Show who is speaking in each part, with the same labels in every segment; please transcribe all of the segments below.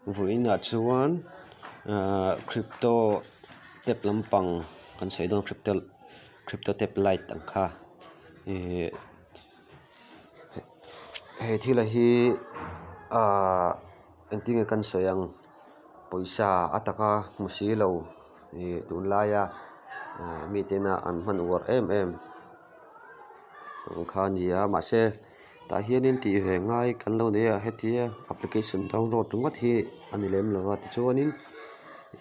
Speaker 1: Vawiinah chuan ahh crypto tap lampang kan sawi dawn crypto crypto tap light ang kha ihh he thil a hi ahh engtin nge kan sawi ang pawisa a taka hmu si lo ih tunlaia ahh mite ina an hman uar em em ang kha a ni a mahse tah hianin tih ve ngai kan lo nei a hetia application download ringawt hi a ni lem lo a tichuanin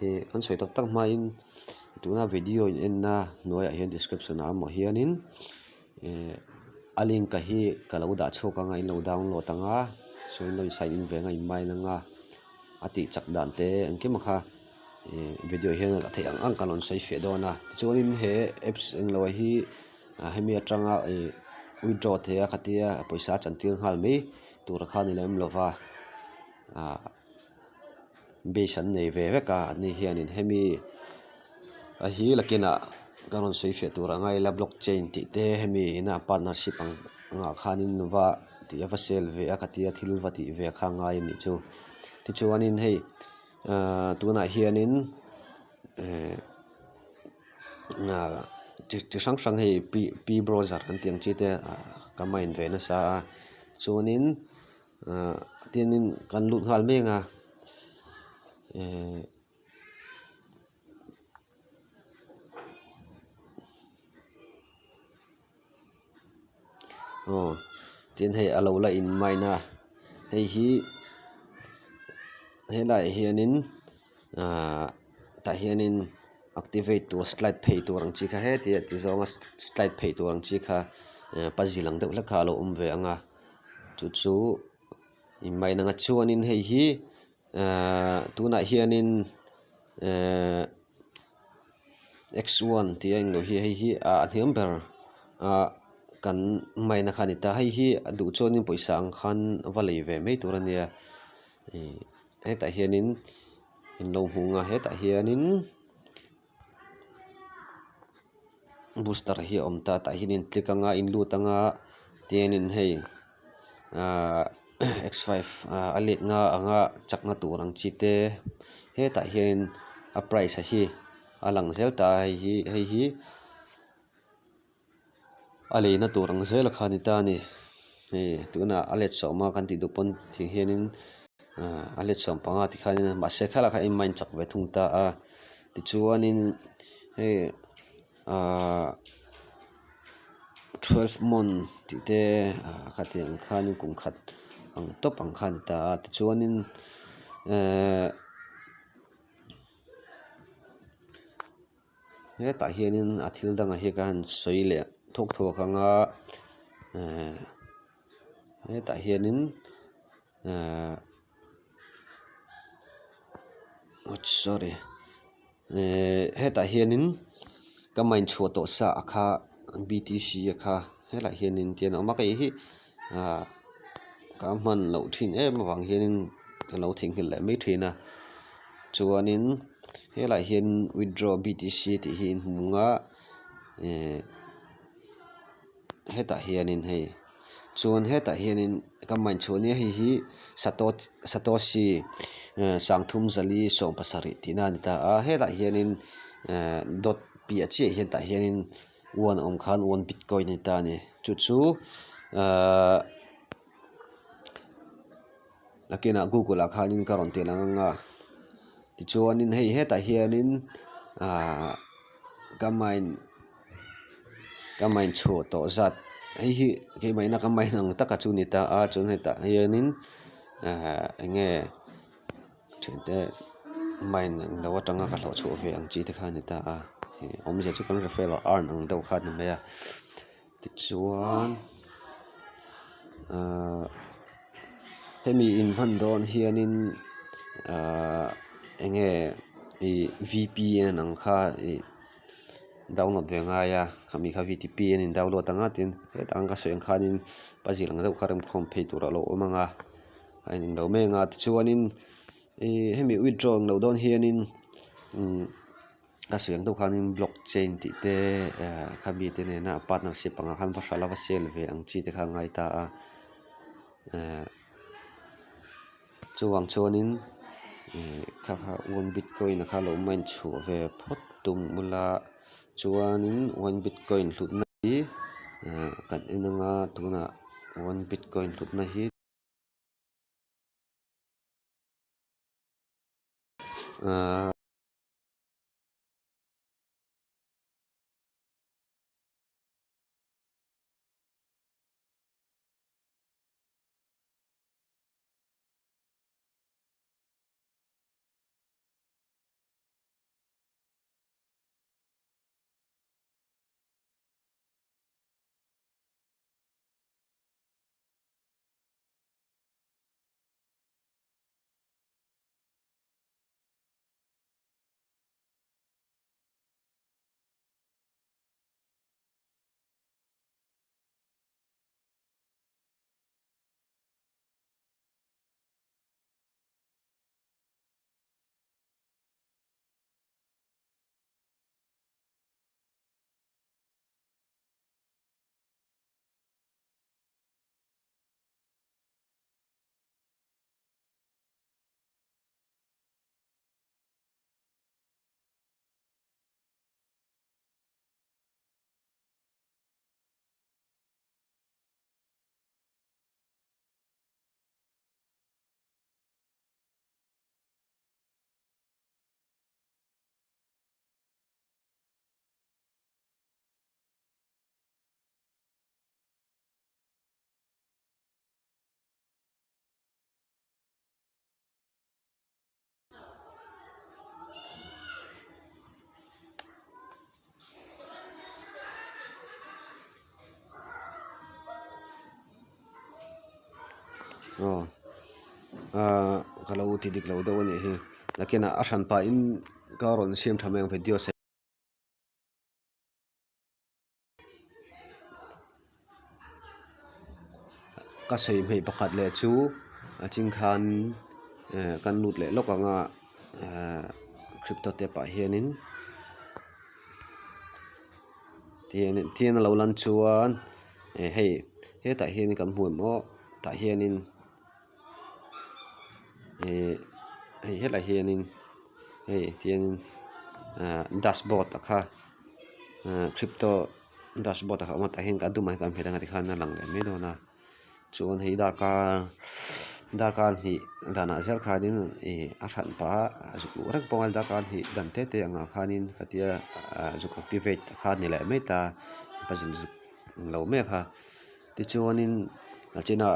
Speaker 1: ih kan sawi tak tak hmain tuna video in enna hnuaiah hian description ah emaw hianin ih a link a hi ka lo dah chhuak anga in lo download ang a chuan in lo in sign in ve ang a in mine ang a a tih chak dan te engkim kha ih video hian a theih ang ang kan rawn sawi fiah dawn a tichuanin he apps englo hi hemi atanga ih withdraw thei a khatia pawisa a chantir nghal mai tur kha a ni lem lo va ah base an nei ve vek a ani hianin hemi a hi lakinah ka rawn sawi fiah tur ang a ila block chain tih te hemi ina partnership ang angah khanin va tih a va sel ve a khatia thil va tih ve kha a ngai a nih chu tichuanin hei ahh tunah hianin ehh chi hrang hrang hei p p browser kan tih ang chi te ka mind ve nasa a chuanin ahh tianin kan lut nghal mek a ehh aw tin hei a lo la in mine a hei hi helaiah hianin ahh tah hianin activate tur slide phei tur ang chi kha heti a ti zawnga slide phei tur ang chi kha puzzle ang deuh hlek kha a lo awm ve ang a chu chu in mine ang a chuanin hei hi ahh tunah hianin ehh x one tih a englo hi hei hi ah a hniam ber ah kan mine a kha a ni ta hei hi a duh chuanin pawisa ang khan va lei ve mai tur a nia ih hetah hianin in lo hmu ang a hetah hianin booster hi a awm ta tah hian in click ang a in lut ang a tihianin hei ahh x five ah a let nga ang a chakna tur ang chi te hetah hian a price a hi a lang zel ta a hei hi hei hi a leina tur ang zel kha a ni ta a ni hei tunah a let sawma kan tih duh pawn thing hianin ah a let sawmpanga tikhanin mahse khalai kha in mine chak ve thung ta a tichuanin hei ahh twelve month tih te ah khatiang khanin kum khat ang tawp ang kha a ni ta a tichuanin ehh hetah hianin a thil dangah hi ka han sawi leh thuak thuak ang a ehh hetah hianin ehh sorry ehh hetah hianin ka mine chhuah tawh sa a kha b t c a kha helaiah hianin tian a awm a kei hi ah ka hman loh thin em avang hianin ka lo theihnghilh leh mai thin a chuanin helaiah hian withdraw b t c tih hi in hmu ang a ehh hetah hianin hei chuan hetah hianin ka mine chhuah nia hei hi sato satoshi sangthum zali sawmpasarih tihna a ni ta a hetah hianin ehh dot piah chiah hian tah hianin one awm khan one bitcoin a ni ta a ni chu chu ahh nakinah google ah khanin ka rawn tih lang ang a tichuanin hei hetah hianin ahh ka mine ka mine chhuah tawh zat hei hi keimahina ka mine ang taka chu a ni ta a chuan hetah hianin ahh eng nge thiante mine ang lo atanga ka hlawh chhuah ve ang chi te kha a ni ta a ih awmzia chu kan referral earn ang deuh kha a ni mai a tichuan ahh hemi inhman dawn hianin ahh eng nge ih v p n ang kha ih download ve ngai a khami kha v t p an in download ang a tin hetah ang ka sawi ang khanin puzzle ang deuh kha remkhawm phei tur a lo awm ang a a in englo mek a tichuanin ih hemi withdraw ang lo dawn hianin umm ka sawi ang deuh khanin block chain tih te eh khami te nena partnership angah khan va hralh a va sell ve ang chi te kha a ngai ta a eh chuvang chuanin. Kha kha one bitcoin a kha lo mine chhuah ve phawt tum ula chuanin one bitcoin hlutna hi kan en anga tunah one bitcoin hlutna hi. Aw ahh ka lo ti dik lo deuh a nih hi nakinah a hran pahin ka rawn siam tha mai ang video Ka sawi hmeih pakhat leh chu a ching khan eh kan lut leh lawk ang a eh crypto tab ah hianin tihian a lo lan chuan eh hei hetah hian kan hmu em aw tah hianin ih hei helaiah hianin hei tihianin ah dashboard a kha ah crypto dashboard a kha awm a tah hian ka dumah hian kan hmet ang a tikhan a lang leh mai dawn a chuan hei darkar darkar hnih danah zel khanin ih a hran pah a zuk luh reng pawh a darkar hnih dan te te angah khanin khatia ah zuk activate kha a ni leh mai ta puzzle zuk lo mai a kha. Tichuanin a chinah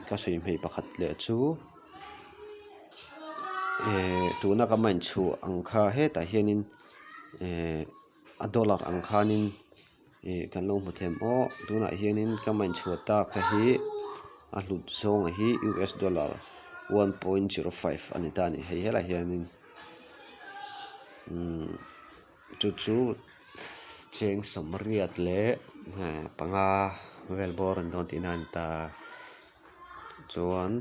Speaker 1: ka sawi hmeih pakhat leh chu eh tuna ka mind chhuah ang kha hetah hianin eh a dollar ang khanin ih kan lo hmu them aw tunah hianin ka mind chhuah tak kha hi a hlut zawng hi us dollar 1.05 a ni ta a ni hei helaiah hianin umm. Chu chu cheng sawmriat leh panga vel bawr an dawn tihna a ni ta chuan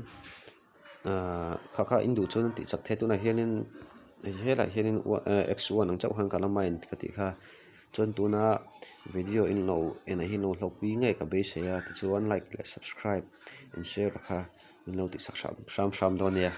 Speaker 1: ahh kha kha in duh chuan an tih chak thei a tunah hianin helaiah hianin x one ang chauh khan ka la mind ka tih kha chuan tuna video in lo enah hian lo hlawkpui ngei ka beisei a tichuan like leh subscribe in share kha min lo tihsak hram hram dawn nia.